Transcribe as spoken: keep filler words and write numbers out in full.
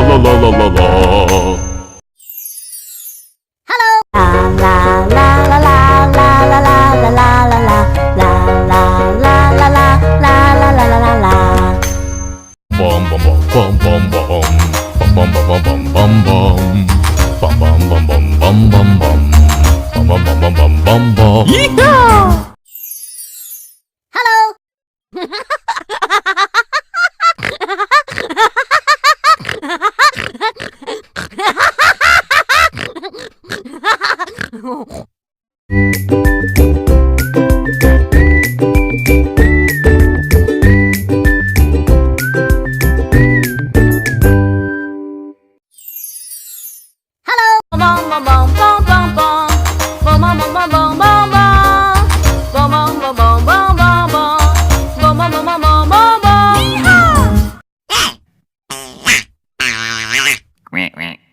La la la la la. Hello. La la la la la la la la la la la la. La la la la la la la la la la la. Bom bom bom bom bom bom. Bom bom bom bom bom bom bom. Bom bom bom bom bom bom bom. Bom bom bom bom bom bom bom. Yeehaw! Hello. Hello. Bom bom bom bom bom bom. Bom bom bom bom bom bom bom. Bom bom bom bom bom bom bom. Bom bom bom bom bom bom bom. Yeehaw! Quack, quack.